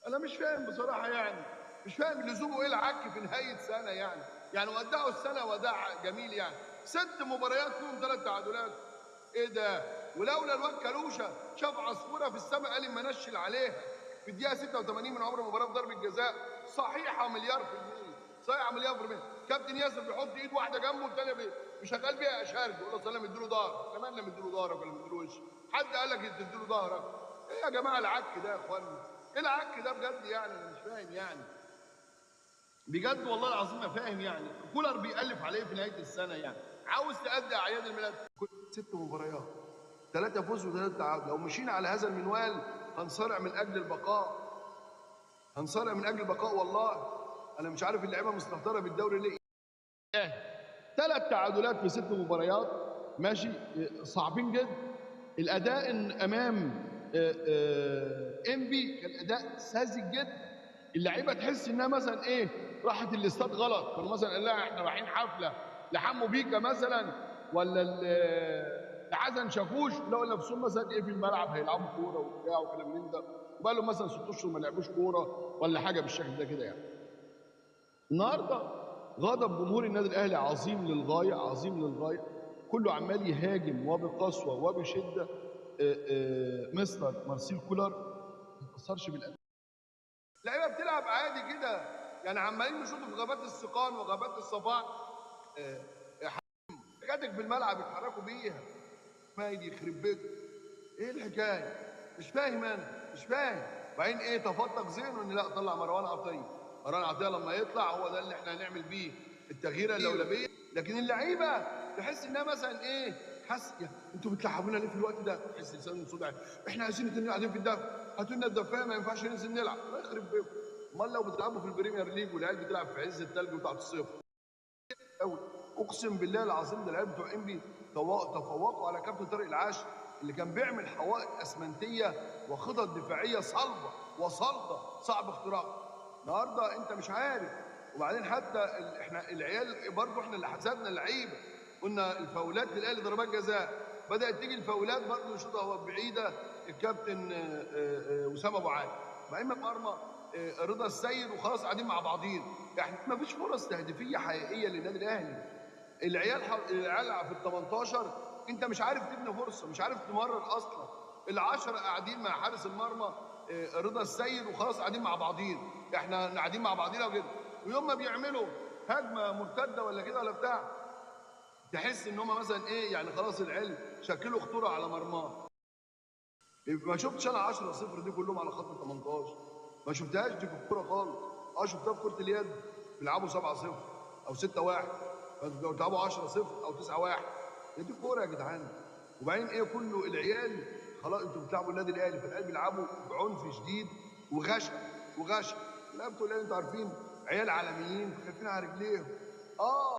انا مش فاهم بصراحة يعني، مش فاهم لزومه ايه العك في نهاية سنة يعني، يعني ودعوا السنة وداع جميل يعني، 6 مباريات فيهم 3 تعادلات، ايه ده؟ ولولا الواد كالوشا شاف عصفوره في السماء قال اما نشل عليها في الدقيقة 86 من عمر المباراة في ضربه جزاء صحيحه مليار في المية، صحيحه مليار في المية، كابتن ياسر بيحط ايد واحدة جنبه والثانية بيشغل بيها اشارج، يقول له سلام اديله ظهرك، كمان لما اديله ظهرك ولا مديله وش، حد قال لك تديله ظهرك؟ ايه يا جماعة العك ده يا اخوانا؟ ايه العك ده بجد يعني؟ انا مش فاهم يعني. بجد والله العظيم ما فاهم يعني، كولر بيألف عليه في نهاية السنة يعني، عاوز تأدي أعياد الميلاد، 6 مباريات 3 فوز و3 تعادل، لو مشينا على هذا المنوال هنصارع من أجل البقاء. هنصارع من أجل البقاء والله. أنا مش عارف اللعيبة مستهترة بالدوري ليه. 3 تعادلات في 6 مباريات، ماشي، صعبين جدا. الأداء أمام إنبي كان أداء ساذج جدا. اللعيبة تحس إنها مثلا إيه، راحت الاستاد غلط، كانوا مثلا قال لها إحنا رايحين حفلة لحمو بيكا مثلا ولا لحسن شاكوش، لقوا نفسهم مثلا إيه في الملعب هيلعبوا كورة وبتاع وكلام من ده، وبقى لهم مثلا 6 أشهر ما لعبوش كورة ولا حاجة بالشكل ده كده يعني. النهارده غضب جمهور النادي الأهلي عظيم للغاية، عظيم للغاية، كله عمال يهاجم وبقسوة وبشدة. مستر مارسيل كولر ما تأثرش بالأداء. اللعيبة بتلعب عادي كده يعني، عمالين يشوطوا في غابات السقان وغابات الصفاء، حاجاتك في الملعب يتحركوا بيها. ما يخرب بيته، ايه الحكاية؟ مش فاهم انا، مش فاهم. وبعدين ايه تفتق ذهنه ان لا طلع مروان عطية، مروان عطية لما يطلع هو ده اللي احنا هنعمل بيه التغييره اللولبيه. لكن اللعيبة تحس انها مثلا ايه، حس انتوا بتلعبونا ليه في الوقت ده؟ تحس لسان صداع، احنا عايزين اتنين قاعدين في الدفا، هاتوا لنا الدفايه، ما ينفعش ننزل نلعب. الله يخرب بيكم. امال لو بتلعبوا في ال Premier League والعيال بتلعب في عز الثلج وتحت الصفر قوي، اقسم بالله العظيم ده العيال بتوع انبي تفوقوا على كابتن طارق العاشر اللي كان بيعمل حوائط اسمنتيه وخطط دفاعية صلبه وصلده صعب اختراقها. النهارده انت مش عارف. وبعدين حتى احنا العيال برضه احنا اللي حسبنا اللعيبة، قلنا الفاولات للاهلي ضربات جزاء، بدات تيجي الفاولات برضه يشوطها بعيدة الكابتن وسام ابو علي، مع ان مرمى رضا السيد وخلاص قاعدين مع بعضين يعني، ما فيش فرص تهديفيه حقيقية للنادي الاهلي. العيال في ال 18 انت مش عارف تبني فرصة، مش عارف تمرر اصلا. ال10 قاعدين مع حارس المرمى رضا السيد وخلاص قاعدين مع بعضين، احنا قاعدين مع بعضينا وكده، ويوم ما بيعملوا هجمة مرتدة ولا كده ولا بتاع تحس ان هم مثلا ايه يعني، خلاص العيال شكلوا خطورة على مرماه. ما شفتش انا 10-0 دي كلهم على خط ال 18، ما شفتهاش دي في الكورة خالص. شفتها في كره اليد بيلعبوا 7-0 او 6-1، بيلعبوا 10-0 او 9-1، دي كورة يا جدعان. وبعدين ايه كله العيال خلاص انتوا بتلعبوا النادي الاهلي، فالعيال بيلعبوا بعنف شديد وغشم وغشم. لعبتوا الاهلي انتوا عارفين عيال عالميين خايفين على رجليهم.